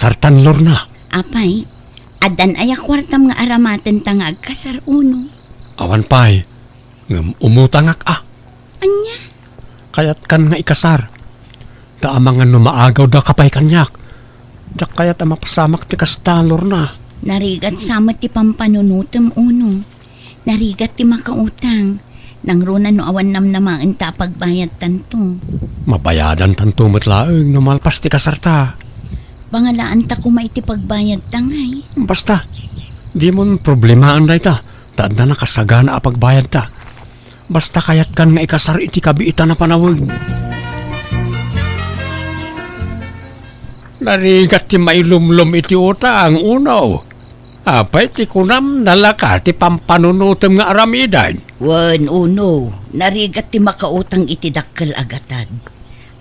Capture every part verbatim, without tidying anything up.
Tartan, Lorna. Apay, addan aya kuartam nga aramatenta nga agkasar, Uno? Awan pay, ngem umutangak a. Ania? Kayatkan nga ikasar. Ta amangan no maagawdaka pay kaniak. Diak kayat a mapasamak ti kasta, Lorna. Narigat sa met ti pampanunotem, Uno. Narigat ti makautang. Nangruna no awan namnamaenta a pagbayadtanto. Mabayadantanto met laeng no malpas ti kasarta. Pangalaanta koma iti pagbayadta, ngay. Basta, dimon problemaen dayta, ta adda nakasagana a pagbayadta. Basta kayatkan nga ikasar iti kabiitan a panaweg. Narigat ti mailumlom iti utang, Uno. Apay ti kunam, nalaka ti pampanunotem nga aramiden? Wen, Uno, narigat ti makautang iti dakkel a gatad.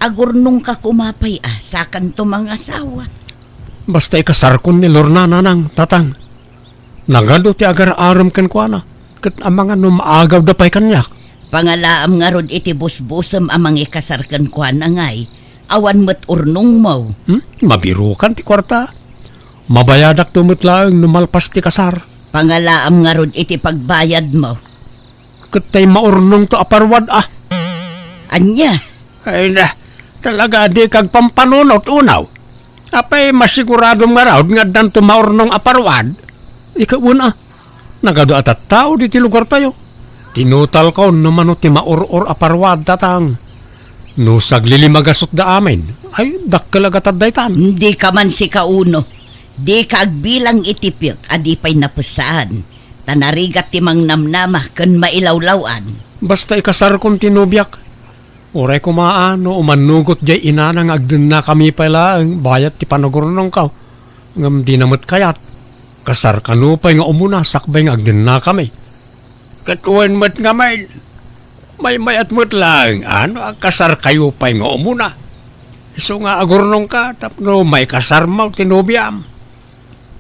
Agurnongka koma pay a, sakanto mangasawa. Basta ikasarkon ni Lorna, Nanang, Tatang. Nagadu ti agar-arem kenkuana, ket amangan no maagawda pay kaniak. Pangalaam ngarud iti busbusem a mangikasar kenkuana, ngay, awan met urnongmo. Hmm? Mabirukan ti kuarta. Mabayadakto met laeng no malpas ti kasar. Pangalaam ngarud iti pagbayadmo. Ket tay maurnongto a parwad a. Ania? Ay na, talaga a dika agpampanunot, Uno. Apay, masiguradom ngarud nga addanto maurnong a parwad? Ikaw, Uno, nagadu a tattao diti lugartayo. Tinutalko no mano ti maur-or a parwad, Tatang. No saglilimagasutda amin, ay, dakkel a gatad daytan. Dika man sika, Uno. Dika agbilang iti piek a di pay napessaan. Ta narigat ti mangnamnama ken mailawlaw-an. Basta ikasarkon ti nobiak. Uray koma a no umannugot diay inana nga agdennakami pay laeng bayat ti panagurnongko. Ngem dina met kayat. Kasar kano pay nga umuna sakbay nga agdennakami. Ket wen met ngamin, maymayat met laeng a no agkasarkayo pay nga umuna. Isu nga agurnongka tapno maikasarmo ti nobiam.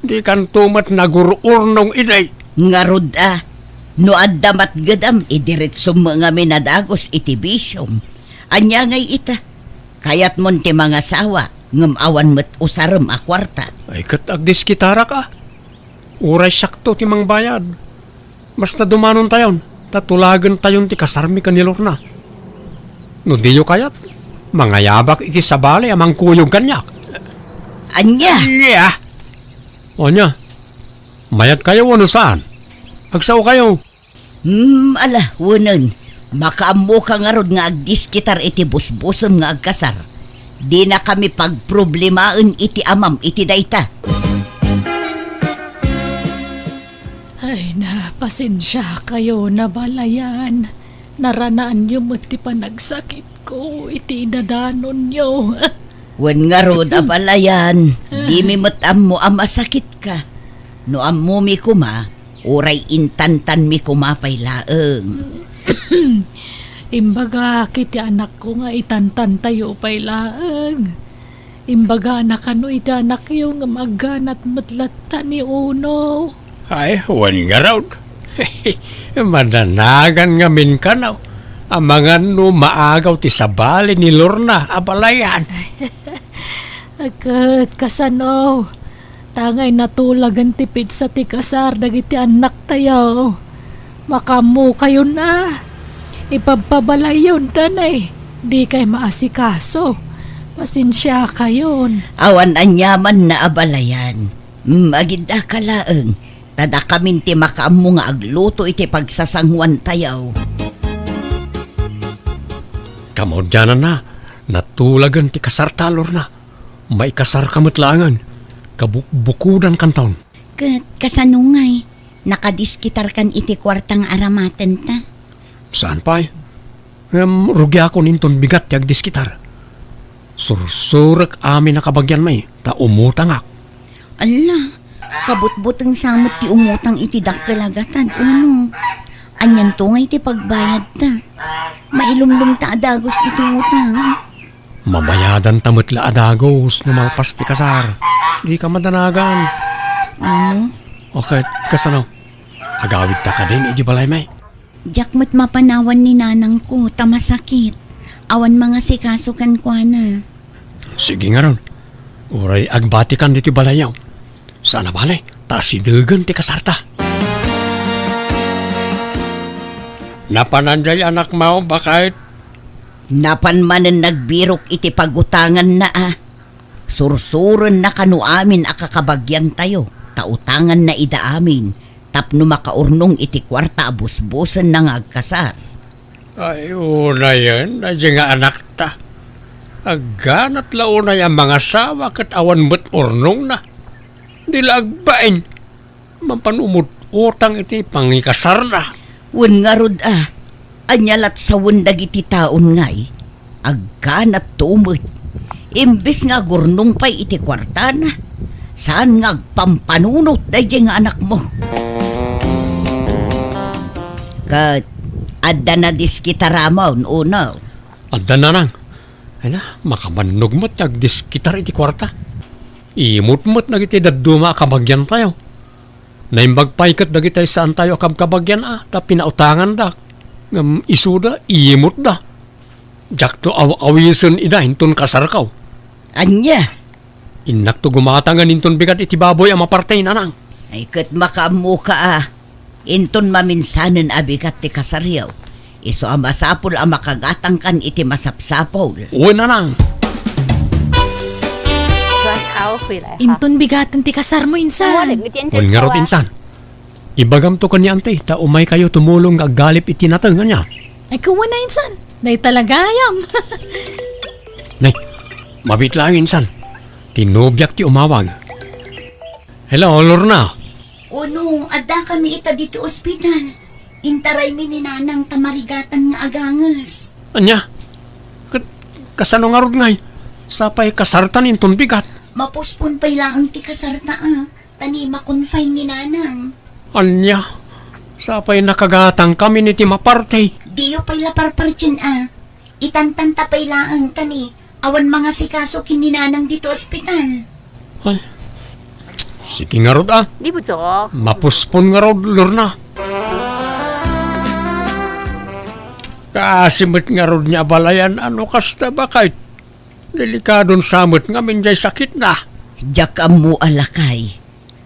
Dikanto met nagur-urnong idi. Ngarud a, no adda matgedam, idiretsom ngamin a dagus iti bisiom. Ania ngay ita? Kayatmon ti mangasawa, ngem awan met usarem a kuarta. Ay, ket agdiskitarak a. Uray siakto ti mangbayad. Basta dumanontayon, ta tulagentayon ti kasarmi ken ni Lorna. No diyo kayat, mangayabak iti sabali a mangkuyog kaniak. Ania? Ania? Ania? Mayatkayo wenno saan? Agsaokayo. Hmm, ala, wenen. Makaammoka ngarud nga agdiskitar iti busbusem nga agkasar. Dinakami pagproblemaen iti amam iti dayta. Ay na, pasensiakayo, abalayan. Naranaanyo met ti panagsakitko iti idadanonyo. Wen ngarud, abalayan, dimi met ammo a masakitka. No ammomi koma, uray intantanmi koma pay laeng. Imbagak iti anakko nga itantantayo pay laeng. Imbagana kano iti anakyo ngem agganat met latta ni Uno. Ay, wen ngarud. Madanagan ngamin kano. Amangan no maagaw ti sabali ni Lorna, abalayan. Ket kasano? Tangay natulagen ti petsa ti kasar dagiti annaktayo. Makaammokayon a. Ipabpabalayyon, danay. Dikay maasikaso. Pasensiakayon. Awan aniamanna, abalayan. Mm, agiddaka laeng. Ta dakamin ti makaammo nga agluto iti pagsasanguantayo. Kamaudiananna, natulagen ti kasarta, Lorna. Maikasarka met laengen. Kabukbukodankanton. Ket kasano ngay? Nakadiskitarkan iti kuarta nga aramatenta? Saan pay? Ngem rugiakon inton bigat ti agdiskitar. Sursurek amin a kabagianmi, ta umutangak. Alla, kabutbuteng sa met ti umutang iti dakkel a gatad, Uno. Anianto ngay ti pagbayadta? Mailumlomta a dagus iti utang. Mabayadanta met la a dagus no malpas ti kasar. Dika madanagan. Ano? O ket, kasano? Agawidta kadin iti balaymi? Diak met mapanawan ni nanangko ta masakit. Awan mangasikaso kenkuana. Sige ngarud. Uray agbatikan ditoy balayyo. Saan a bale, ta asidegen ti kasarta. Napanan diay anakmo, baket? Napan manen nagbirok iti pagutanganna a. Sursurenna kano amin a kakabagiantayo, ta utanganna ida amin tapno makaurnong iti kuarta a busbosenna nga agkasar. Ay, unayen, daydiay nga anakta. Agganat la unay a mangasawa ket awan met urnongna. Di la agbain. Mapan umut-utang iti pangikasarna. Wen ngarud a, ania lat sawen dagiti taon ngay? Agganat to met. Imbes nga agurnong pay iti kuartana, saan nga agpampanunot daydiay nga anakmo. Ket adda nadiskitaramon, uno? Adda, nanang. Ay na, makabannog met ti agdiskitar iti kuarta. Imut met dagiti dadduma a kabagiantayo. Naimbag pay ket dagiti saantayo a kabkabagian a ta pinautanganda. Ngem isuda, imutda. Diakto aw-awisen ida inton kasarko. Ania? Innakto gumatangen inton bigat iti baboy a maparti, nanang. Ay, ket makaammoka a. Inton maminsanen a bigat ti kasaryo, isu a masapul a makagatangkan iti masapsapul. Wen, nanang. Inton bigaten ti kasarmo, insan. Wen ngarud, insan. Ibagamto ken ni Auntie ta umaykayo tumulong nga aggalip iti nateng, ania? Ay, kuwen a, insan. Dayta la gayam. Nay, mabiit laeng, insan. Ti nobiak ti umawag. Hello, Lorna. Uno, addakami ita ditoy ospital. Intaraymi ni nanang ta marigatan nga aganges. Ania? Ket kasano ngarud ngay? Sapay kasartan inton bigat. Mapospon pay laeng ti kasarta a, ta ni ma-confine ni nanang. Ania? Sapay nakagatangkami iti maparti. Diyo pay la parpartien a. Itantanta pay laeng ta ni awan mangasikaso ken ni nanang ditoy ospital. Ay. Sige ngarud a. Mapospon ngarud, Lorna. Kaasi met ngarud ni abalayan a no kasta, baket. Delikadon sa met ngamin diay sakitna. Diak ammo a, lakay.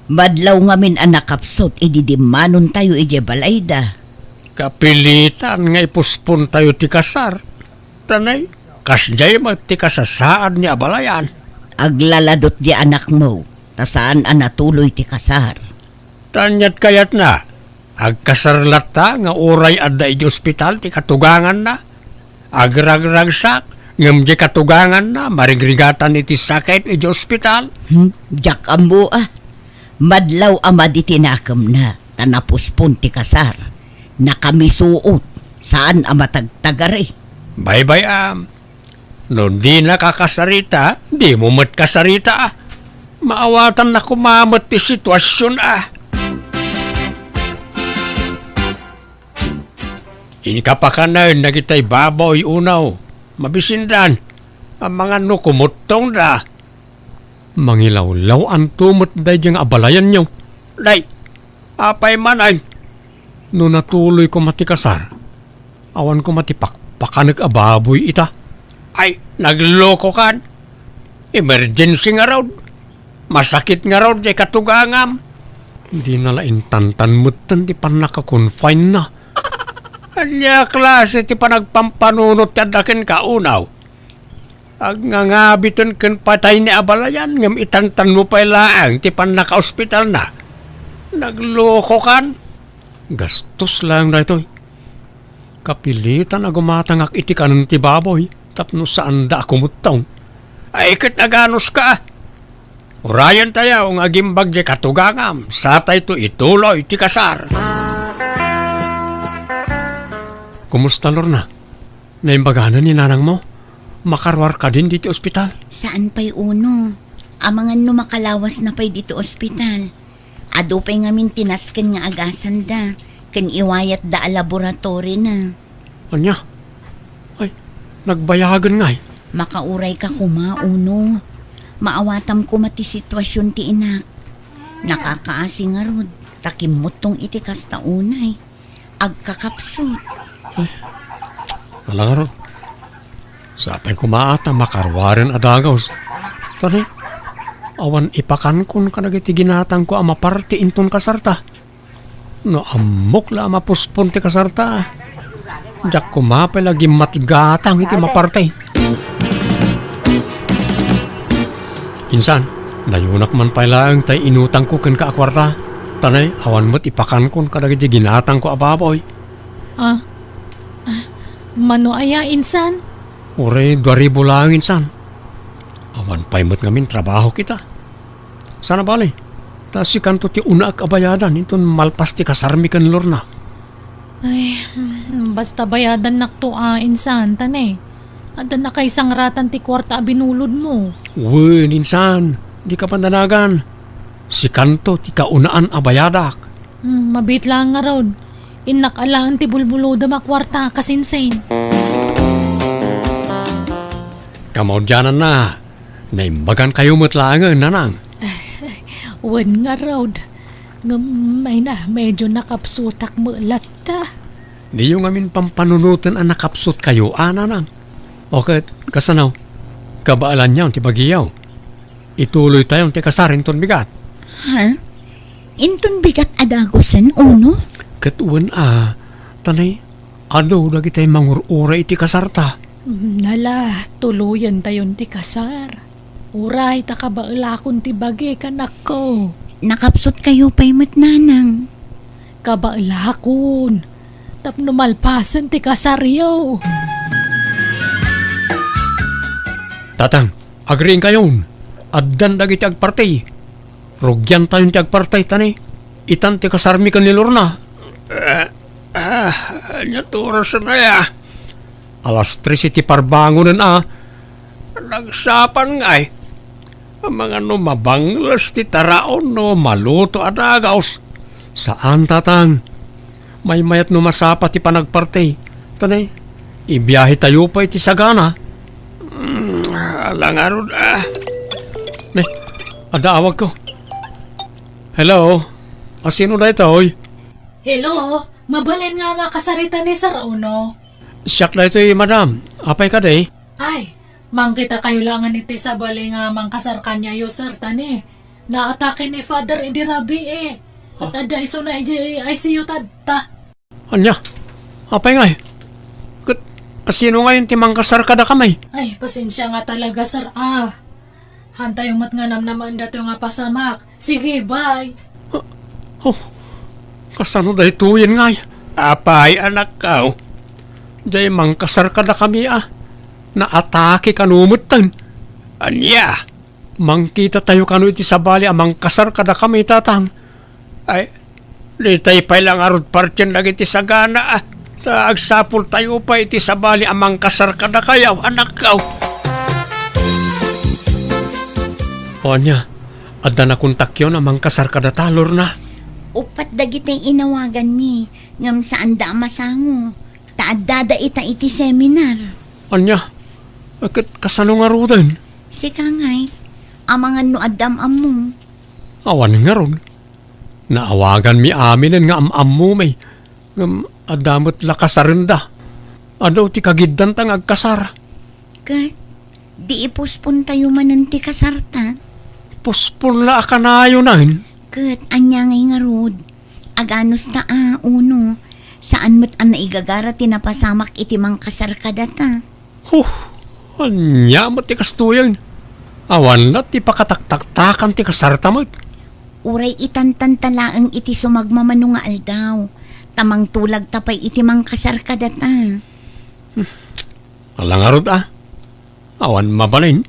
Madlaw ngamin a nakapsut idi dimmanontayo idiay balayda. Kapilitan nga ipospontayo ti kasar. Ta nay, kasdiay met ti kasasaad ni abalayan. Aglaladot diay anakmo, ta saan a natuloy ti kasar. Ta aniat kayatna, agkasar latta nga uray adda idiay ospital ti katuganganna? Agragragsak, ngem diay katuganganna, marigrigatan iti sakit idiay ospital. Hmm, diak ammo a. Madlaw a madi ti nakemna, ta napospon ti kasar. Nakamisuot, saan a matagtagari. Baybay-am, no dinaka kasarita, dimo met kasarita a. Maawatanna koma met ti situasion a. Inka pakanen dagitay baboy, unaw. Mabisindan. Amangan no kumuttongda. Mangilawlaw-anto met daydiay nga abalayanyo. Day, apay man ay? No natuloy koma ti kasar, awan koma ti pakpakanek a baboy ita. Ay, naglokokan. Emergency ngarud. Masakit ngarud diay katugangam. Dina la intantan metten ti pannaka-confine-na. Ania klase ti panagpampanunot ti adda kenka, unaw? Agngangabiten ken patay ni abalayan, ngem itantanmo pay laeng ti pannakaospitalna. Naglokokan. Gastos laeng daytoy. Kapilitan a gumatangak iti kanen ti baboy tapno saanda a kumuttong. Ay, ket aganuska a. Urayentayo nga agimbag diay katugangam, satayto ituloy ti kasar. Kumusta, Lorna? Naimbaganen ni nanangmo? Makaruar kadin ditoy ospital? Saan pay, Uno. Amangan no makalawasna pay ditoy ospital. Adu pay ngamin ti nasken nga agasanda ken iwayatda a laboratorina. Ania? Ay, nagbayagen ngay? Makaurayka koma, Uno. Maawatam koma ti situasion ti inak. Nakakaasi ngarud, ta kimmuttong iti kasta unay. Agkakapsut. Ala ngarud. Sapay koma a ta makaruaren a dagus. Tani, Awan ipakankon kadagiti ginatangko a maparti inton kasarta. No ammok la a mapuspon ti kasarta, diak koma pay la gimmatgatang iti maparti. Insan, dayunak man pay laeng tay inutangko kenka a kuarta. Tanay, awan met ipakankon kadagiti ginatangko a baboy. Ah, ah, mano aya, insan? Uray dua ribu laeng, insan. Awan pay met ngamin trabaho kita. Sana bale, ta sikanto ti unaak a bayadan inton malpas ti kasarmi ken Lorna. Ay, mm, basta bayadannakto a, insan, ta ne, adda nakaisangratan ti kuarta a binulodmo. Wen, insan, dika pandanagan. Sikanto ti kaunaan a bayadak. Hmm, mabiit laeng ngarud. Innak alaen ti bulbulodem a kuarta, kasinsin. Kamaudiananna, naimbagankayo met laengen, nanang. Wen ngarud. Ngem, ay na, medyo nakapsutak met latta. Diyo ngamin pampanunoten a nakapsutkayo, a, nanang. O ket, kasano? Kabaelanyo ti bagiyo. Ituloytayon ti kasar inton bigat. Ha? Inton bigat a dagusen, Uno? Ket wen a, tanay, adu dagitay mangur-uray iti kasarta. Nala, tuloyentayon ti kasar. Uray ta kabaelakon ti bagi, kanakko. Nakapsutkayo pay met, nanang. Kabaelakon. Tapno malpasen ti kasaryo. Tatang, agriingkayon. Addan dagiti agparti. Rugiantayon ti agparti, ta ne, itan ti kasarmi ken ni Lorna. Eh, ah, ania ti orasen aya? Alas tres iti parbangonen a. Nagsapan ngay. Amangan no mabangles ti taraon no maluto a dagaos. Saan, tatang. Maymayat no masapa ti panagparti. Ta ne, ibiyahetayo pay iti sagana. Mm, ala ngarud, ah. Ne, adda awagko. Hello? Asino daytoy? Hello? Mabalin nga makasarita ni Sir Uno? Siak daytoy, madam. Apay kadi? Ay, mangkitakayo laengen iti sabali nga mangkasar kaniayo, sir, ta ne, naatake ni Father idi rabii. Ket adda isuna idiay I C U tatta. Ania? Apay ngay? Ket asino ngayon ti mangkasar kadakami? Ay, pasensia nga talaga, sir, a. Hantayo met nga namnamaen datoy nga pasamak. Sige, bye. Oh, kasano daytoyen ngay? Apay, anakko? Diay mangkasar kadakami a. Naatake kano metten. Ania? Mangkitatayo kano iti sabali a mangkasar kadakami, tatang. Ay, ditay pay la ngarud partien dagiti sagana, a. Ta agsapultayo pay iti sabali a mangkasar kadakayo, anakko. O ania, adda nakontakyon a mangkasar kadata, Lorna? Uppat dagiti inawaganmi, ngem saanda a masango, ta addada ita iti seminar. Ania? Ket kasano ngaruden? Sika ngay, amangan no adda am-ammo. Awan ngarud. Naawaganmi aminen nga am-ammomi. Ngem adda met la kasarenda. Adu ti kagiddanta nga agkasar. Ket, di ipospontayo manen ti kasarta? Pospon la a kanayonen. Ket, ania ngay ngarud? Aganusta a, Uno, saan met a naigagara ti napasamak iti mangkasar kadata. Huh, ania met ti kastoyen? Awan la ti pakataktaktakan ti kasarta met. Uray itantanta laeng iti sumagmamano nga aldaw, ta mangtulagta pay iti mangkasar kadata. Ala ngarud a, awan mabalin.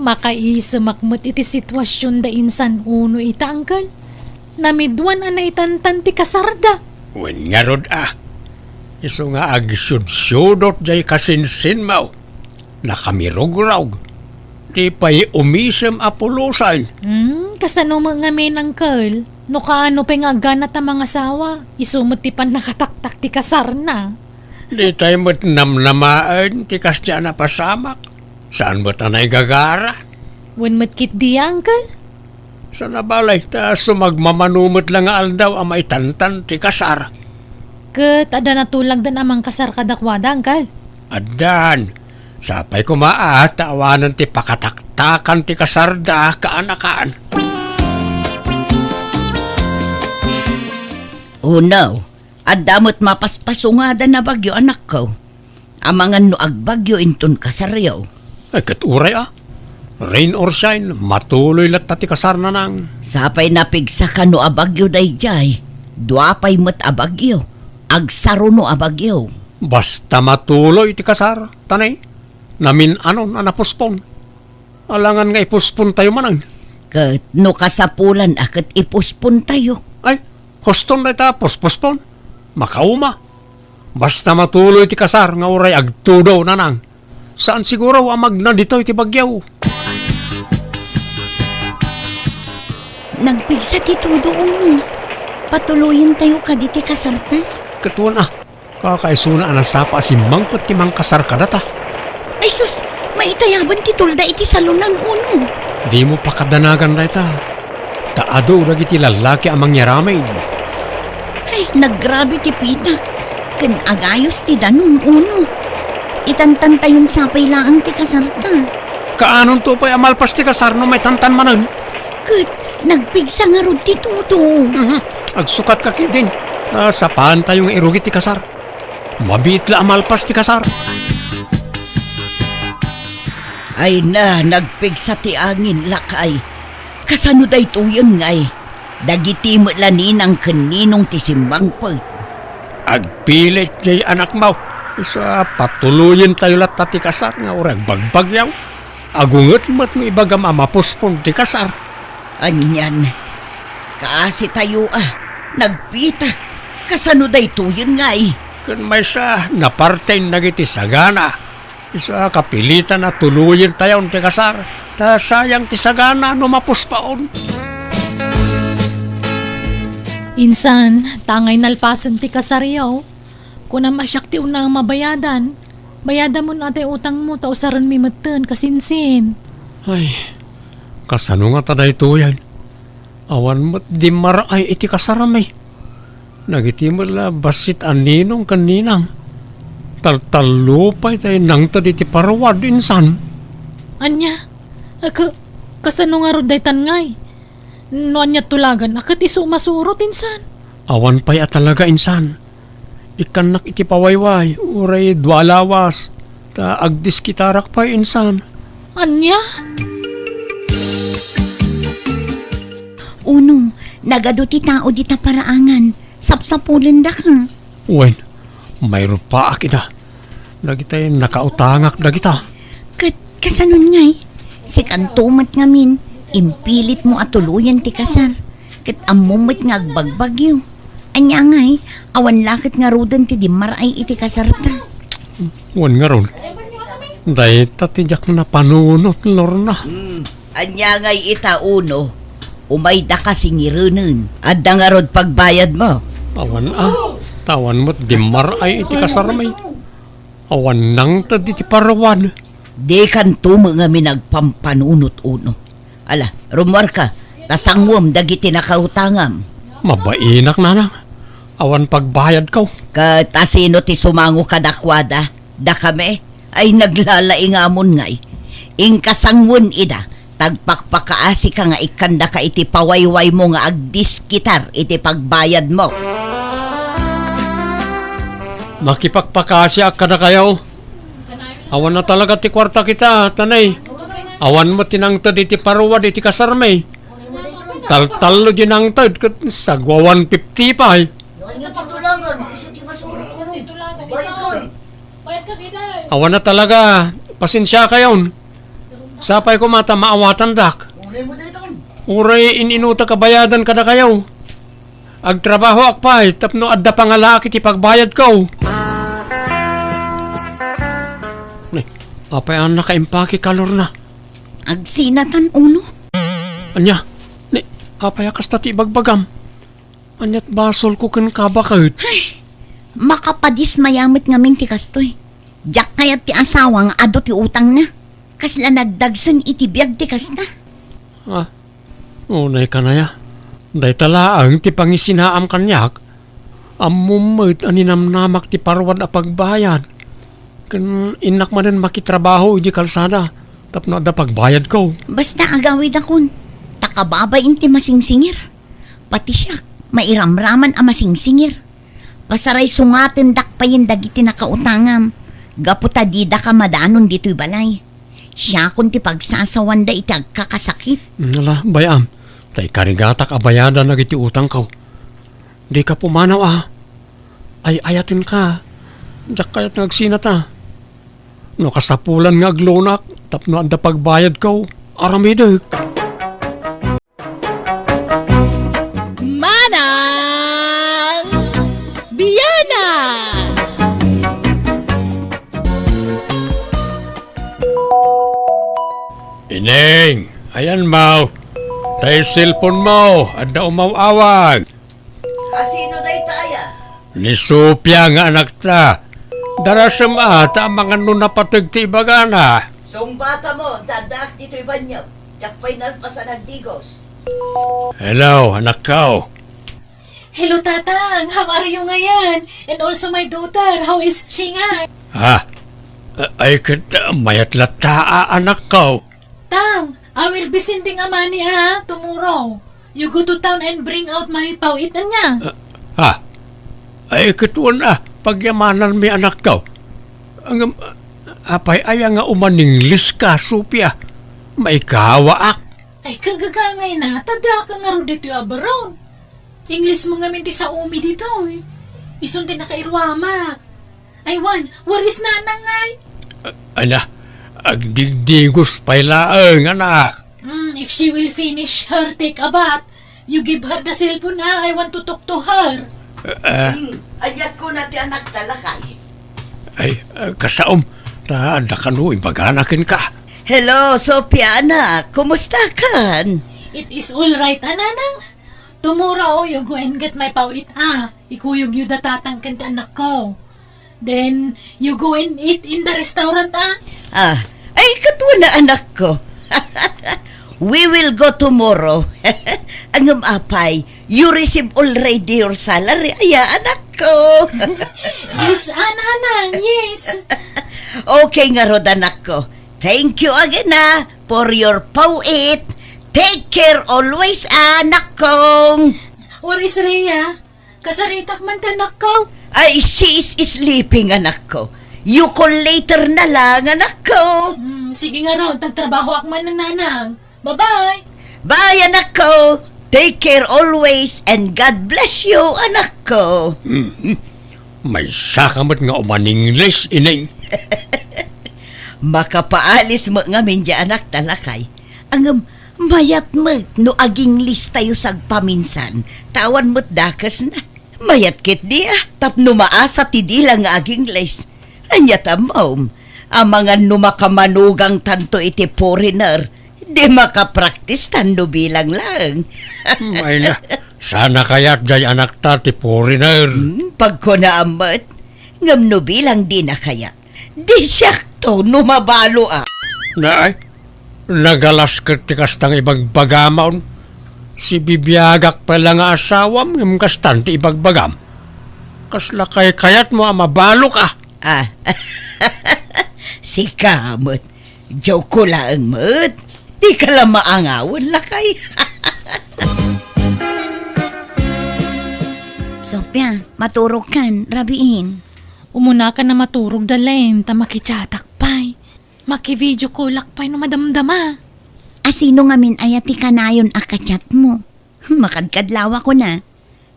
Makaisemak met iti situasion da insan Uno ita, angkel. Namiduan a naitantan ti kasarda. Wen ngarud a, isu nga agsiudsiudot jay kasinsinmo. Nakamirugrog. Di pay umisem a pulosen. Hmm, kasano met ngamin, angkel? No kaano pay nga agganat a mangasawa, isu met ti pannakataktak ti kasarna. Ditay met namnamaen ti kasdiay a napasamak. Saan met a naigagara? Wen met ketdi, angkel? Sana balay, ta sumagmamano met la nga aldaw a maitantan ti kasar. Ket adda natulagdan a mangkasar kadakuada, angkel? Addan. Sapay koma a ta awanen ti pakataktakan ti kasarda kaanakan. Unaw, adda met mapaspasungada a bagyo, anakko. Amangan no agbagyo inton kasaryo. Ay, ket uray a. Rain or shine, matuloy latta ti kasar, nanang. Sapay napigsaka no a bagyo daydiay. Dua pay met a bagyo. Agsaruno a bagyo. Basta matuloy ti kasar, tanay. Namin-anon a napospon. Alangan nga ipospontayo manen. Ket no kasapulan a ket ipospontayo. Ay, huston dayta, pospospon. Makauma. Basta matuloy ti kasar nga uray agtudo, nanang. Saan siguro a magna ditoy ti bagyo. Nagpigsa ti tudo, Uno. Patuloyentayo kadi ti kasarta? Ket wen a, kakaisuna a nasapa a simmangpet ti mangkasar kadata. Ay sus, maitayaban ti tulda iti salonan, Uno. Dimo pakadanagan dayta. Ta adu dagiti lallaki a mangyaramid. Ay, naggrabe ti pitak. Ken agayos ti danum, Uno. Itantantayon sapay laeng ti kasarta. Kaanonto pay a malpas ti kasar no maitantan manen? Ket nagpigsa ngarud ti tudo. Mhm. Agsukatka ketdin. Ta sapaantayo nga irugi ti kasar. Mabiit la a malpas ti kasar. Ay na, nagpigsa ti angin, lakay. Kasano daytoyen ngay? Dagiti met la ninang ken ninong ti simmangpet. Agpilit jay anakmo. Isu a patuloyentayo latta ti kasar nga uray agbagbagyo. Agunget met no ibagam a mapospon ti kasar. Anian, kaasitayo a, nagpitak. Kasano daytoyen ngay? Ken maysa, naparten dagiti sagana. Isu a kapilitan a tuloyentayon ti kasar, ta sayang ti sagana no mapuspaon. Insan, ta ngay nalpasen ti kasaryo, kunam a siak ti una a mabayadan. Bayadamon a tay utangmo ta usarenmi metten, kasinsin. Ay, kasano ngata daytoyen? Awan met dimmar-ay iti kasarmi. Dagiti met la bassit a ninong ken ninang. Taltallo pay tay nangted iti paruad, insan. Ania? Ka-, kasano ngarud daytan ngay? No ania tulagan a ket isu masurot, insan? Awan pay a talaga, insan. Ikkannak iti pawayway, uray dua lawas, ta agdiskitarak pay, insan. Ania? Uno, nagadu ti tao dita paraangan. Sapsapulendaka. Wen, mayrupaak ida. Dagitay nakautangak dagita. Ket kasanon ngay? Sikanto met ngamin, impilitmo a tuloyen ti kasar. Ket ammom met nga agbagbagyo. Ania ngay, awan la ket ngaruden ti dimmar-ay iti kasarta. Wen ngarud, dayta ti diak napanunot, Lorna. Hmm, ania ngay ita, Uno? Umaydaka singirenen. Adda ngarud pagbayadmo? Awan a, ta awan met dimmar-ay iti kasarmi. Awan nangted iti paruad. Dikanto met ngamin agpampanunot, Uno. Ala, rummuarka, ta sanguem dagiti nakautangam. Mabainak, nanang. Awan pagbayadko. Ket asino ti sumango kadakuada? Dakami? Ay, naglalaingamon ngay. Inka sangoen ida, ta agpakpakaasika nga ikkandaka iti pawaywaymo nga agdiskitar iti pagbayadmo. Makipakpakaasiak kadakayo. Awan a talaga ti kuarta kita, tanay. Awan met ti nangted iti paruad iti kasarmi. Taltallo di nangted ket sagwa one fifty pay. Awan a talaga, pasensiakayon. Sapay koma ta maawatandak. Uray in-inutak a bayadan kadakayo. Agtrabahoak pay tapno adda pangalaak iti pagbayadko. Ne, apay a nakaimpake ka, Lorna? Agsinatan, Uno. Ania? Ne, apay a kasta ti ibagbagam? Aniat basolko kenka baket? Ay, makapadismaya met ngamin ti kastoy. Diak kayat ti asawa nga adu ti utangna. Kasla nagdagsen iti biag ti kasta. Ah, unay kanaya. Dayta laeng ti pangisinaam kaniak. Ammom met a ninamnamak ti paruad a pagbayad. Ken innak manen makitrabaho idi kalsada tapno adda pagbayadko. Basta agawidakon, ta kababain ti masingsingir. Pati siak, mairamraman a masingsingir. Pasaraysungatendak payen dagiti nakautangam, gapu ta didaka madanon ditoy balay. Siakon ti pagsasawanda iti agkakasakit. Ala, bay-am, ta ikarigatak a bayadan dagiti utangko. Dika pumanaw a. Ay-ayatenka. Diak kayat nga agsinata. No kasapulan nga aglunak tapno adda pagbayadko, aramidek. Manang Biana! Ineng, ayan mo. Tay cellphone mo, adda umaw-awag. Asino dayta aya? Ni Sofia nga anakta. Darasem a, ta amangan no napateg ti ibagana. Sungbata mo, ta addaak ditoy banio. Diak pay nalpasan agdigos. Hello, anakko. Hello, Tatang. How are you ngayon? And also my daughter, how is she nga? Ha? A-, ay, ket, uh, mayat latta a, anakko. Tang, I will be sending a money, ah, tomorrow. You go to town and bring out my paw-it, ania? Ah, ha? Ay, ket wen a, pagyamananmi, anakko. Ngem, apay aya nga umaningles ka, Sofia? Maikawaak. Ay, kagagangay na, ta daka ngarud ditoy abroad. Ingles mo ngamin ti saomi ditoy. Isun ti nakairuamak. Ay, wen, where is Nanang ngay? A-, ala, agdigdigos pay laeng, anak. Hmm, if she will finish her take a bath, you give her the cellphone, ah. I want to talk to her. Ah. Hmm, aniat kuna ti anakta, lakay? Ay, ah, kasaom, ta adda kano ibagana kenka. Hello, Sofia, anak. Kumusta kan? It is all right, ah, Nanang. Tomorrow, you go and get my paw-it, ah. Ikuyogyo da Tatang ken ti anakko. Then, you go and eat in the restaurant, ah. Ah, ay, ket wen a, anakko. We will go tomorrow. Ngem apay, you receive already your salary, aya, anakko? Yes, ah, Nanang, yes. Okay ngarud, anakko. Thank you again, ah, for your paw-it. Take care always, ah, anakko. Where is Rhea? Kasaritak man ti anakko. Ay, she is sleeping, anakko. You call later na lang, anakko. Hmm, sige ngarud, agtrabahoak man, Nanang. Bye-bye. Bye, anakko. Take care always and God bless you, anakko. Mhm. Maysa ka met nga umaningles, ineng. Makapaalis met ngamin diay anakta, lakay. Ngem, mayat met no agingles tayo sagpaminsan, ta awan met dakesna. Mayat ketdi a, tapno maasa ti dila nga agingles. Ania ta, mom, amangan no makamanugang tanto iti foreigner, di makapraktis tan no bilang laeng. Hmm, ay na, sana kayat diay anakta ti foreigner. Hmm, pagkunaam met, ngem no bilang dina kayat. Di siakto no mabalo a. Naay, nagalas ket ti kasta nga ibagbagam. Sibibiagak pay la nga asawam ngem kastan ti ibagbagam. Kasla kaykayatmo a mabalok a? Ah, sika met. Joke ko laeng met. Dika la maangawen, lakay. Sofia, maturog kan, rabiin. Umuna ka na maturog, Dalen, ta makichatak pay. Maki-video callak pay no madamdama. Asino ngamin aya ti kanayon a kachat mo? Makadkadlawak ko na.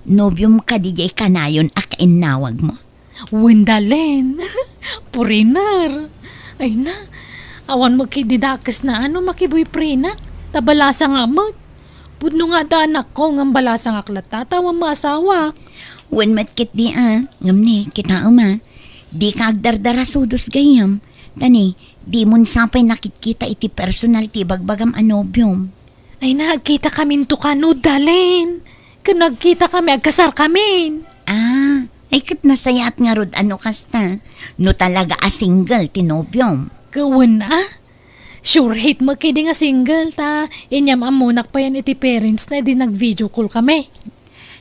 Nobiom kadi diay kanayon a kainnawag mo? Wen, Dalen. Foreigner. Ay na, awan mo kidi dakes na ano makiboyfriendak. Ta balasangak met. Pudno nga adda anakko, ngem balasangak latta, ta awan maasawak. Wen met ketdi a, ngem ne, kitaem a, dika agdardarasudos gayyem. Ta ne, dimon sa pay nakitkita iti personal ti ibagbagam a nobiom. Ay na, agkitakaminto kano, Dalen. Ken no agkitakami, agkasarkamin. Ah, ay ket nasayaat ngarud a no kasta. No talaga a single ti nobiom. Ket wen a? Sure hit mo kidi nga single, ta inyam-ammonak payen iti parents na idi nag-video call kami.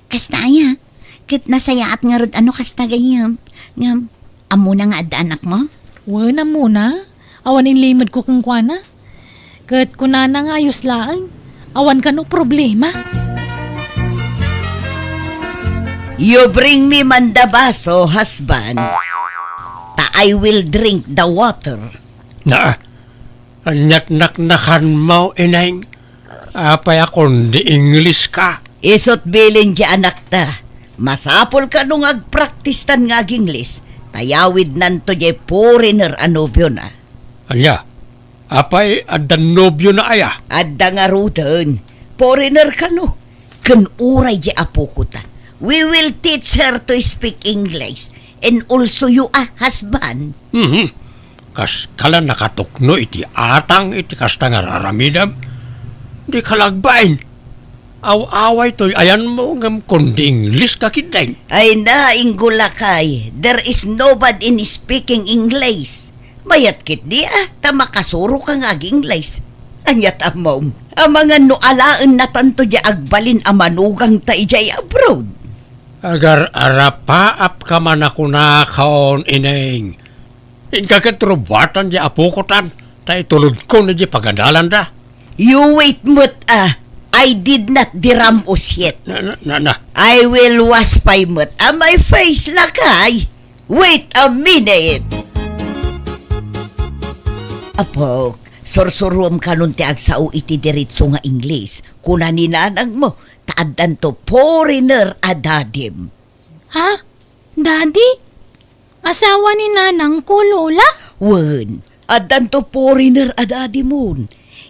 Kasta aya, ket nasayaat ngarud a no kasta gayyem. Ngem, ammona nga adda anak mo? Wen, ammona, awan inlimedko kenkuana. Ket kunana nga ayos laeng, awan kano problema. You bring me man the baso, husband. Ta I will drink the water. Na, ania't naknakanmo, Ineng? Apay a kundi Ingleska? Isu't bilin ti anakta. Masapul kano nga agpraktistan nga ag-Ingles, ta yawidnanto diay foreigner a nobiona. Ania? Apay, adda nobiona aya? Adda ngaruden. Foreigner kano. Ken uray diay apokota. We will teach her to speak English and also you a husband. Mhm. Kaskala nakatukno iti atang iti kasta nga aramidem? Dika la agbain. Aw-away toy ayanmo ngem kundi Ingleska ketdin. Ay na, Inggo lakay, there is nobody in speaking English. Mayat ketdi a, ta makasuroka nga ag-Ingles. Ania't ammom, amangan no alaennatanto diay agbalin a manugangta idiay abroad. Agar-arapaapka man a kunakon, Ineng. Inka ket rubuatan diay apokotan, ta itulodkon idiay pagadalanda. You wait met a, I did not diramos yet. Na, na, na, na. I will wash pay met a my face, lakay. Wait a minute. Apok, sursuruem kanon ti agsao iti diretso nga Ingles. Kuna ni nanangmo, ta addanto foreigner a dadim. Ha? Daddy? Asawa ni nanangko, Lola? Wen, addanto foreigner a dadimon.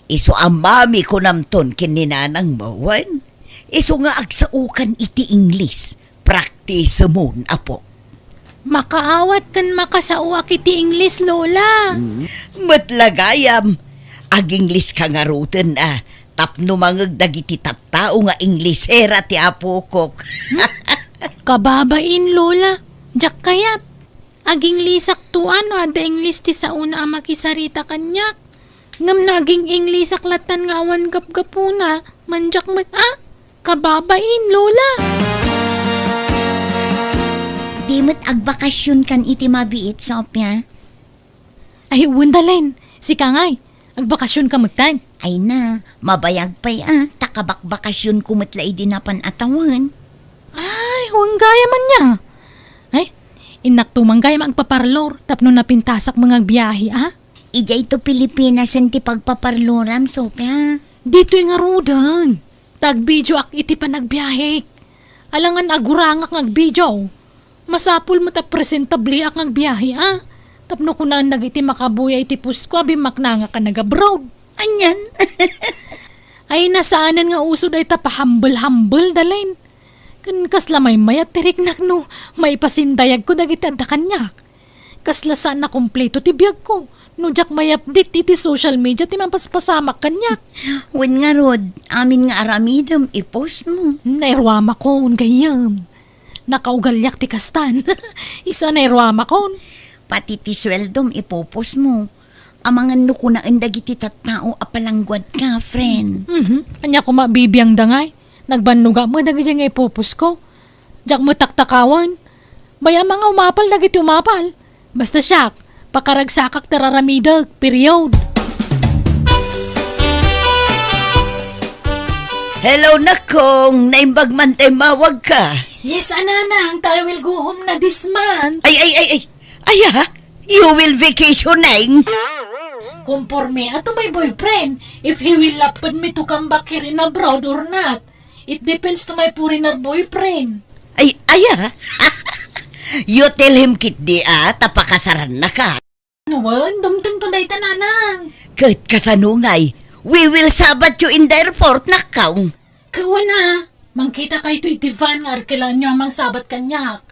Isu a mami kunamton ken ni nanangmo, wen? Isu nga agsaokan iti Ingles. Praktisemon, apo. Makaawat ken makasaoak iti Ingles, Lola. Hmm. Met la gayam, ag-Ingleska ngaruden a, tapno mangeg dagiti tattao nga Inglesera ti apokok. Hmm? Kababain, Lola. Diak kayat. Ag-Inglesakto a no adda Ingles ti saona a makisarita kaniak. Ngem no aging-Inglesak lattan nga awan gapgapuna, mandiak met a. Kababain, Lola. Di met agbakasionkan iti mabiit, Sofia? Ay, wen, Dalen. Sika ngay, agbakasionka metten? Ay na, mabayag pay a, ta kabakbakasionko met la idi napan a tawen. Ay, wen gayam ania. Ay, innak to man gayam agpaparlor tapno napintasak met nga agbiahe a. Idiay to Pilipinas ti pagpaparloram, Sofia. Ditoy ngaruden. Ta agbideoak iti panagbiahek. Alangan agurangak nga agbidio. Masapul met a presentableak nga agbiahe a. Tapno kunaen dagiti makabuya iti postko a bimmaknangak a nag-abroad. Anian? Ay, nasaanen nga uso dayta pahambel-hambel, Dalen. Ken kasla maymayat ti riknak no maipasindayagko dagiti adda kaniak. Kasla saan a kompleto ti biagko no diak may-update iti social media ti mapaspasamak kaniak. Wen ngarud, amin nga aramidem, i-post mo. Nairuamakon, gayyem. Nakaugaliak ti kastan. Isu a nairuamakon. Pati ti sueldom, ipo-post mo. Amangan no kunaen dagiti tattao a palangguadka, friend. Mhm. Ania koma bibiangda ngay? Nagbannogak met dagiti nga ipo-post ko. Diak met taktakawan. Bay-am nga umapal dagiti umapal. Basta siak, pakaragsakak ti raramidek, period. Hello, Nakong. Naimbag man ta immawagka. Yes, a, Nanang. Ta I will go home na this month. Ay, ay, ay, ay. Aya, you will vacationing? Conforme a to my boyfriend, if he will lapad me to come back here in abroad or not. It depends to my foreigner boyfriend. Ay, aya. You tell him ketdi a, ta pakasarannaka. Wen, dumtengto dayta, Nanang. Ket kasano ngay, we will Sabbath you in the airport, Nakong. Ket wen a, mangkitakayto iti van nga arkelaanyo a mangsabat kaniak.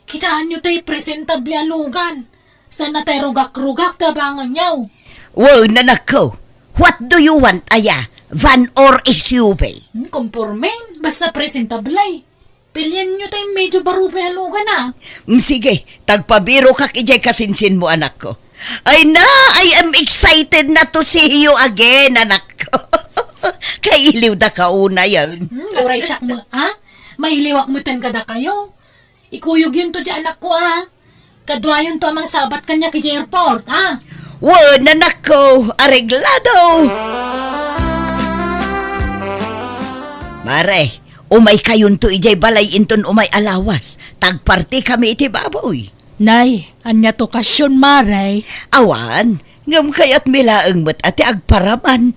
Kitaenyo tay presentable a lugan. Saan a tay rugak-rugak ti abanganyo. Wen, anakko. What do you want, aya? Van or S U V? Hmm, conforme. Basta presentable. Pilienyo tay medyo baro pay a lugan a. Mm, sige, ta agpabirokak idiay kasinsinmo, anakko. Ay na, I am excited na to see you again, anakko. Kailiwdaka unayen. Hmm, uray siak met a. Mailiwak metten kadakayo. Ikuyogyonto diay anakko a. Kaduayonto a mangsabat kaniak idiay airport, ha? Wen, anakko, areglado! Mare, umaykayonto idiay balay inton umay a lawas. Ta agpartikami iti baboy. Nay, ania ti okasion, Mare? Awan, ngem kayatmi laeng met a ti agparaman.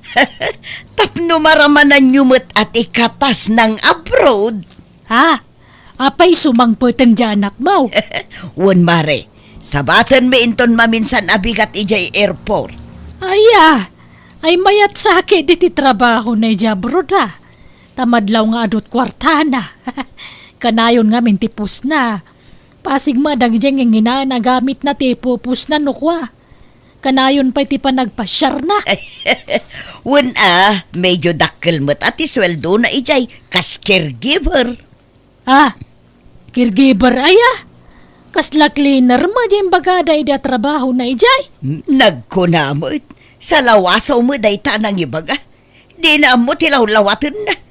Tapno maramananyo met a ti katas nang abroad. Ha? Apay isu mangpeten diay anakmo? Wen, Mare. Sabatenmi inton maminsan a bigat idiay airport. Aya, ay mayat sakit iti trabahona idiay abroad, a. Ta madlaw nga adu ti kuartana. Kanayon ngamin ti pusna. Pasig met dagiti nginginaen a gamitna ti ipupusna no kua. Kanayon pay ti panagpasiarna. Wen a, medyo dakkel met a ti sueldona idiay kas caregiver. Ah, caregiver aya? Kasla cleaner met diay imbagada idi a trabahona idiay? Nagkuna met, salawasaw met dayta a nangibaga. Dina ammo ti lawlawatenna.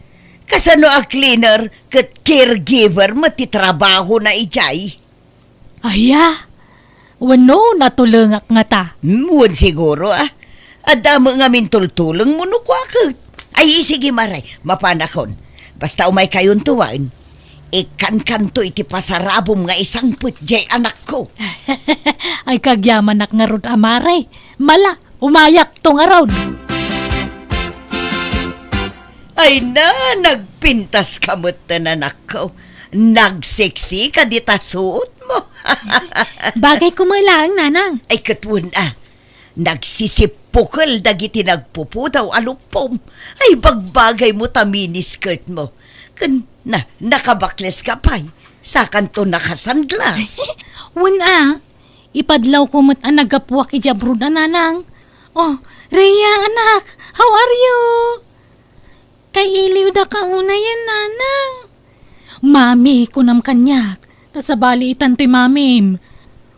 Kasano a cleaner ket caregiver met ti trabahona idiay? Aya? Wenno, natulengak ngata? Hmm, wen siguro, a. Adda met ngamin tultulengmo no kua ket. Ay, sige, Mare, mapanakon. Basta umaykayonto wen, ikkankanto iti pasarabom nga isangpet diay anakko. Ay, kagyamanak ngarud a, Mare. Mala, umayakto ngarud. Ay na, nagpintaska metten, anakko. Nagseksi ka dita suotmo. Bagay koma laeng, Nanang. Ay, ket wen a. Nagsisippukel dagiti nagpupudaw a luppom. Ay, bagbagaymo ta miniskirtmo. Ken na, nakabakleska pay. Sakanto nakasanglas. Wen a, ipadlawko met a naggapuak idiay abroad a, Nanang. Oh, Rhea, anak, how are you? Kay iliwdaka unayen, Nanang. Mami, kunam kaniak. Ta sabali itan toy mamim.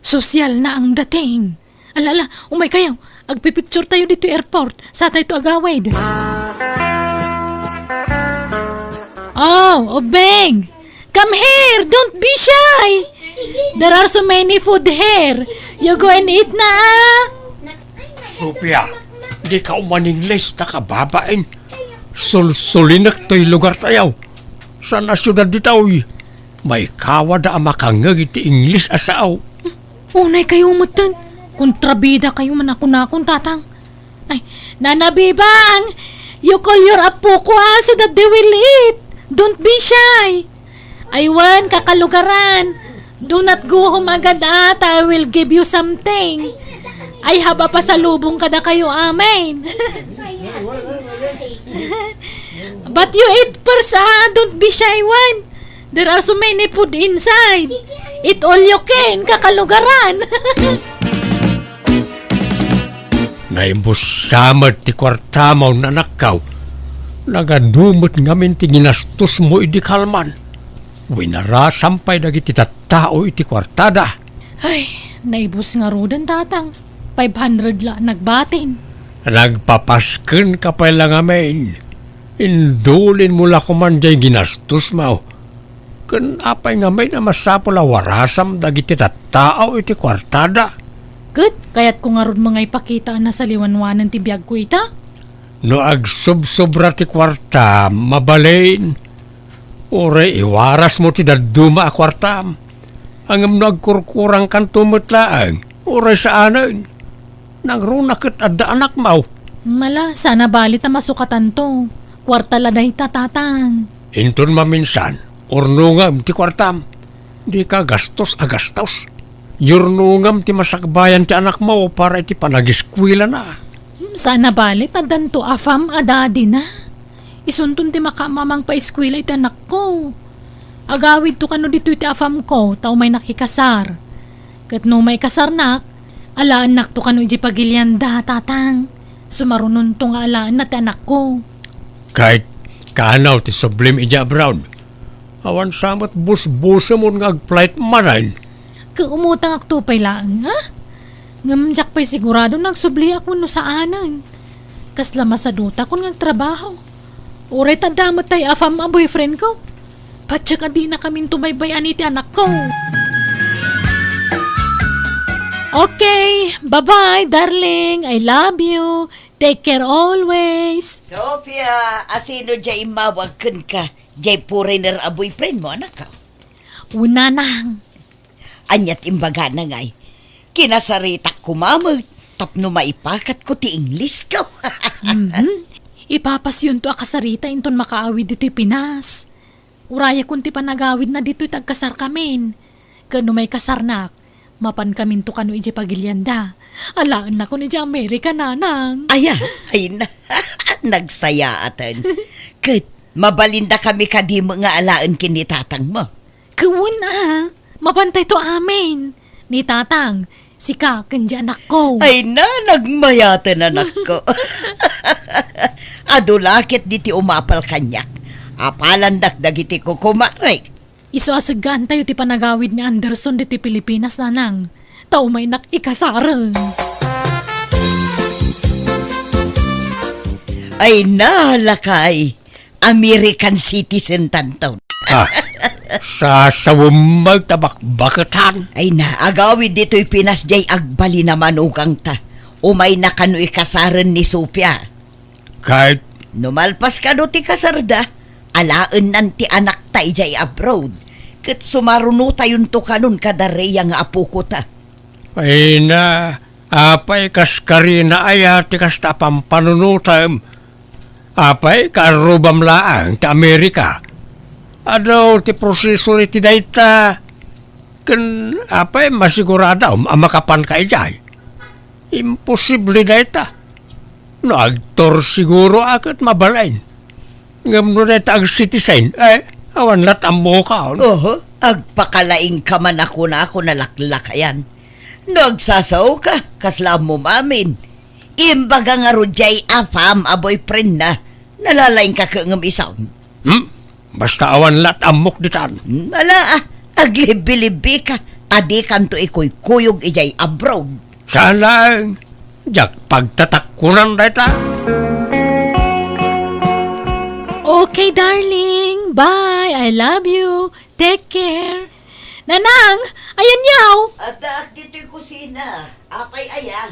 Sosyal na ang dating. Ala, ala, umaykayo. Agpipicture tayo ditoy airport. Satayto agawid. Oh, Obeng! Come here! Don't be shy! There are so many food here. You go and eat na, ah! Sofia, dika umaningles ta kababain. Sulsulinek toy lugartayo. Saan a siudad ditoy? Maikawada a makangngeg iti Ingles a sao. Unaykayo metten. Kontrabidakayo man a kunakon, Tatang. Ay, Nana Bibang! You call your apoko, ah, so that they will eat. Don't be shy. Ay wen, kakalugaran. Do not go home agad, ah, ta I will give you something. I have a pasalubong kadakayo amin. But you eat first, ah. Don't be shy, wen. There are so many food inside. Eat all you can, kakalugaran. Naibussa met ti kuartamo, anakko. Nagadu met ngamin ti ginastosmo idi kalman. Winarasam pay dagiti tattao iti kuartada. Ay, naibus ngaruden, Tatang. Five hundred la nagbatin. Nagpapaskenka pay la ngamin. Indulinmo la koman diay ginastosmo. Ken apay ngamin a masapul a warasam dagiti tattao iti kuartada? Ket kayatko ngarud nga ipakita a nasaliwanwanen ti biagko ita. No agsubsobra ti kuarta, mabalin. Uray iwarasmo ti dadduma a kuartam. Ngem no agkurkurangkanto met laeng, uray saanen. Nangruna ket adda anakmo. Mala, saan a bali ta masukatanto. Kuarta la dayta, Tatang. Inton maminsan, urnongem ti kuartam. Dika gastos a gastos. Yurnongem ti masakbayan ti anakmo para iti panagiskuelana. Hmm, saan a bali ta addanto afam a daddy na. Isunton ti makaammo a mangpaiskuela iti anakko. Agawidto kano ditoy ti afamko, ta umaynak ikasar. Ket no maikasarnak, alaennakto kano idiay pagilianda, Tatang. Sumarunonto nga alaenna ti anakko. Ket kaano ti sublim idiay abroad? Awan sa met busbusemon nga ag-flight manen. Ket umutangakto pay laeng, ha? Ngem diak pay sigurado no agsubliak wenno saanen. Kasla masadutakon nga agtrabaho. Uray ta adda met tay afam a boyfriendko. Patiek a dinakaminto baybay-an iti anakko. Okay, bye-bye, darling. I love you. Take care always. Sofia, asino diay immawag kenka? Diay foreigner a boyfriend mo, anak? Wen, nanang. Ania't imbagana ngay? Kinasaritak koma met tapno maipakatko ti Inglesko. Mhm. Ipapasyonto a kasarita inton makaawid ditoy Pinas. Urayakon ti panagawidna ditoy ta agkasarkamin. Ket no maikasarnak, mapankaminto kano idiay pagilianda. Alaennakon idiay Amerika, nanang. Aya, ay na, nagsayaaten. Ket mabalindakami kadi met nga alaen ken ni tatangmo? Ket wen a, mapantayto amin. Ni tatang, sika, ken di anakko. Ay na, nagmayaten, anakko. Adu la ketdi ti umapal kaniak. Apalandak dagiti kukumarek. Isu a seggaantayo ti panagawid ni Anderson ditoy Pilipinas, nanang. Ta umaynak ikasaren. Ay na, lakay. American citizen tanto. Ah, sasawem met ta bakbaketan. Ay na, agawid ditoy Pinas diay agbalin a manugangta. Umayna kano ikasaren ni Sofia. Ket? No malpas kano ti kasarda, alaennan ti anakta idiay abroad. Ket sumarunotayonto kanon kada Rhea nga apokota. Ay na, apay kas karina aya ti kasta a pampanunotem? Apay, kaarrubam laeng ti Amerika? Adu ti proseso iti dayta. Ken apay, masiguradam a makapanka idiay? Imposible dayta. No agtor siguro a ket mabalin. Ngem no dayta ag-citizen, eh, awan lat ammokon. Oho, agpakalaingka man a kunako nalaklakayan. No agsasaoka, kasla ammom amin. Imbaga ngarud diay apam a boyfriendna, nalalaingka ket ngem isu. Hmm? Basta awan lat ammok ditan. Hmm, ala, ah, aglibbilibbika, a dikanto ikuykuyog idiay abroad. Saan laeng, diak pagtatakkunan dayta. Okay, darling. Bye. I love you. Take care. Nanang, ayanyaw. Addaak ditoy kusina. Apay aya?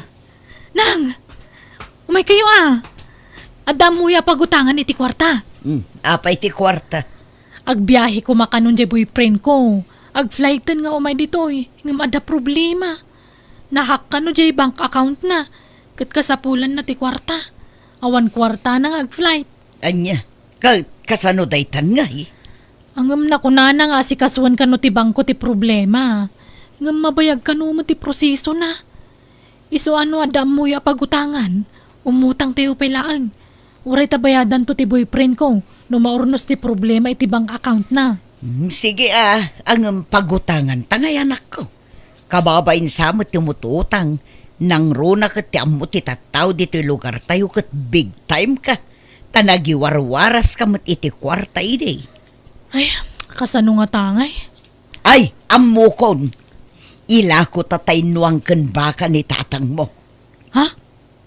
Nang, umaykayo a. Adda ammoyo a pagutangan iti kuarta. Hmm, apay ti kuarta? Agbiahe koma kanon diay boyfriend ko. Agflighten nga umay ditoy, ngem adda problema. Nahack kano diay bank account na, ket kasapulanna ti kuarta. Awan kuartana nga agflight. Ania? Ka-, kasano daytan ngay? Ngem nakunana nga asikasuan kano ti bangko ti problema. Ngem mabayag kano met ti prosesona. Isu a no adda ammoyo a pagutangan, umutangtayo pay laeng. Uray ta bayadanto ti boyfriend ko no maurnos ti problema iti bank account na. Hmm, sige a, ngem pagutanganta ngay, anakko. Kababain sa met ti umut-utang, nangruna ket ti ammo ti tattao ditoy lugartayo ket big time ka. Ta nagiwarwaraska met iti kuarta idi. Ay, kasano ngata ngay? Ay, ammokon. Ilako ta tainnuang ken baka ni tatangmo. Ha?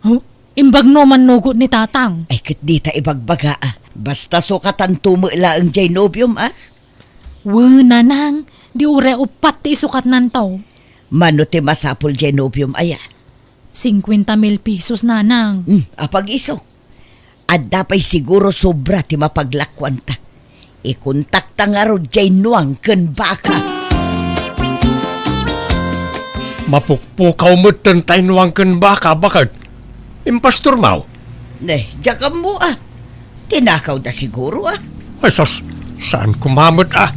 Oh, imbag no mannugot ni tatang. Ay, ket dita ibagbaga a. Basta sukatanto met laeng diay nobiom a. Wen, nanang, di uray uppat ti isukatnanto. Mano ti masapul diay nobiom aya? Singkuenta mil pesos, nanang. Hmm, apag-isu. Adda pay siguro sobra ti mapaglakuanta. Ikontakta ngarud diay nuang ken baka. Mapukpukaw metten tay nuang ken baka, baket. Impastormaw? Ne, diak ammo a. Tinakawda siguro a. Ay, sus, saan koma met a.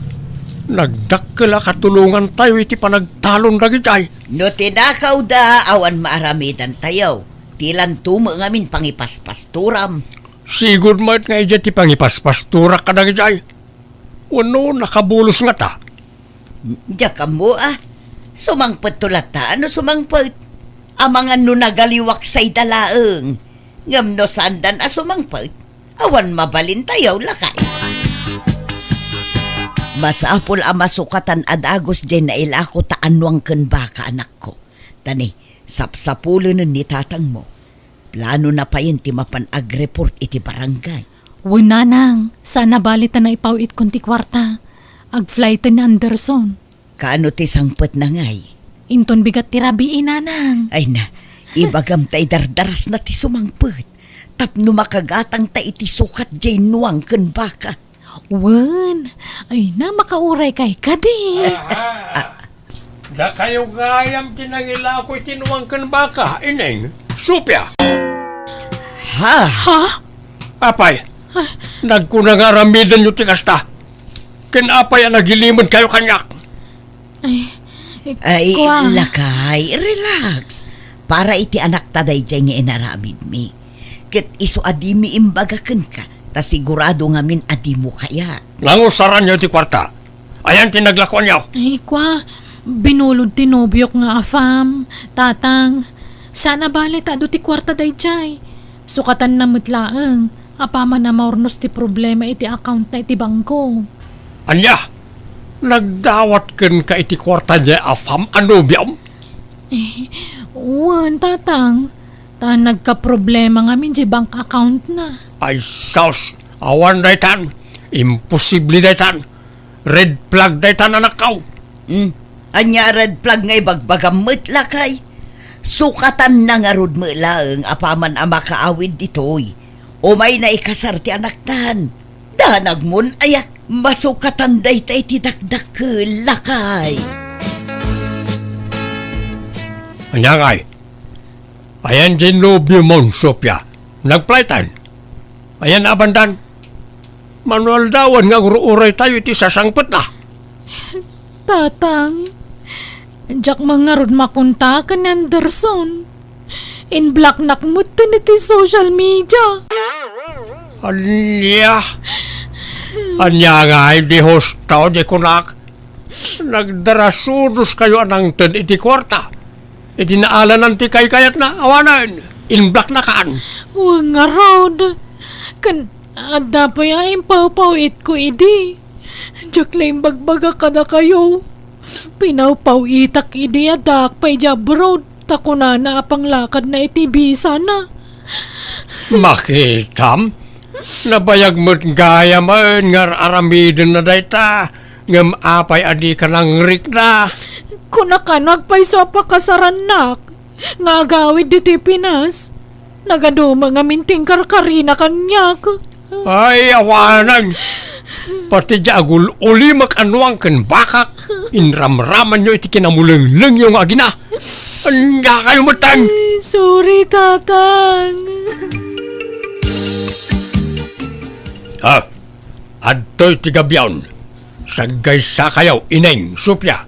Nagdakkel a katulongantayo iti panagtalon dagidiay. No tinakawda, awan maaramidantayo. Dilanto met ngamin pangipaspastoram. Sigud met nga idiay ti pangipaspastorak kadagidiay. Wenno nakabulos ngata? Diak ammo a. Sumangpetto latta no sumangpet. Amangan no nagaliwak sayda laeng. Ngem no saandan a sumangpet, awan mabalintayo, lakay. Masapul a masukatan a dagus diay nailako ta annuang ken baka, anakko. Ta ni, sapsapulenen ni tatangmo. Planona payen ti mapan agreport iti barangay. Wen, nanang, saan a bali ta naipaw-itkon ti kuarta. Agflighten ni Anderson. Kaano ti sangpetna ngay? Inton bigat ti rabii, nanang. Ay na, ibagam ta idardarasna ti sumangpet tapno makagatangta iti sukat diay nuang ken baka. Wen, ay na, makauraykay kadi. Aha! Dakayo gayam ti nangilako iti nuang ken baka, Ineng Sofia. Ha? Ha? Apay, nagkuna nga aramidenyo ti kasta. Ken apay a nagilimenkayo kaniak? Ay, Ay, kua. Lakay, relax. Para iti anakta daydiay nga inaramidmi. Ket isu a dimi imbaga kenka, ta sigurado ngamin a dimo kayat. Nangusaranyo ti kuarta. Ayan ti naglakuanyo. Ay, kua, binulod ti nobiok nga afam, tatang. Saan a bale ta adu ti kuarta daydiay. Sukatanna met laeng, apaman a maurnos ti problema iti accountna iti bangko. Ania? Nagdawat kenka iti kuarta diay afam a nobiam? Eh, wen, tatang. Ta nagkaproblema ngamin diay bank accountna. Ay sus, awan daytan. Imposible daytan. Red flag daytan, anakko. Hmm. Ania a red flag nga ibagbagam met, lakay? Sukatanna ngarud met laeng apaman a makaawid ditoy. Umayna ikasar ti anaktan. Danagmon aya, masukatan dayta iti dakdakkel, lakay. Ania ngay? Ayan diay nobiom, Sofia. Nagflightan. Ayan a bandan. Mano aldawan nga agur-uraytayo iti sasangpetna. Tatang, diak man ngarud makontak ken ni Anderson. In-blocknak metten iti social media. Ania? Ania ngay di husto di kunak? Nagdarasudoskayo a nangted iti kuarta. Idi naalanan ti kaykayatna, awanen, in-blocknakan. Wen ngarud. Ken adda pay a impawpaw-itko idi. Diak la imbagbaga kadakayo. Pinawpaw-itak idi addaak pay idiay abroad, ta kunana a panglakadna iti bisana. Makitam, nabayag met gayamen nga ar-aramidenna dayta, ngem apay a dika nangrikna? Kunak a no agpayso a pakasarannak nga agawid ditoy Pinas, nagaduma ngamin ti inkarkarina kaniak. Ay, awanen! Pati diay agul-ulimek a nuang ken bakak, inramramanyo iti kinamulenglengyo nga agina. Ania kayo metten? Ay, sorry, Tatang. Ah, adtoy ti gabion. Saggaysakayo, Ineng Sofia.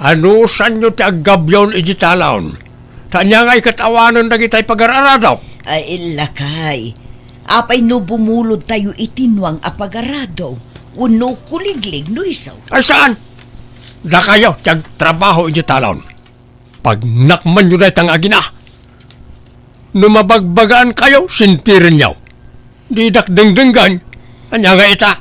Anusanyo ti aggabion idiay talaon? Ta ania ngay ket awanen dagitay pagar-aradok? Ay, lakay. Apay no bumulodtayo iti nuang a pagarado wenno kuliglig no isu? Ay, saan? Dakayo ti agtrabaho idiay talaon. Pagnakmanyo dayta nga agina. No mabagbagaankayo, sentirenyo. Didak dengdenggen. Ania nga ita?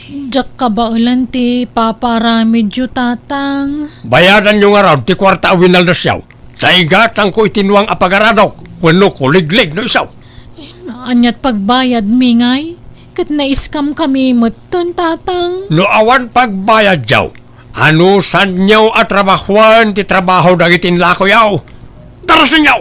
Diak kabaelan ti papaaramidyo, Tatang. Bayadanyo ngarud ti kuarta a winaldasyo. Ta igatangko iti nuang a pagaradok wenno kuliglig no isu. Aniat pagbayadmi ngay? Ket na-scam kami metten, Tatang. No awan pagbayadyo, anusanyo a trabahoen ti trabaho dagiti inlakoyo? Darasenyo!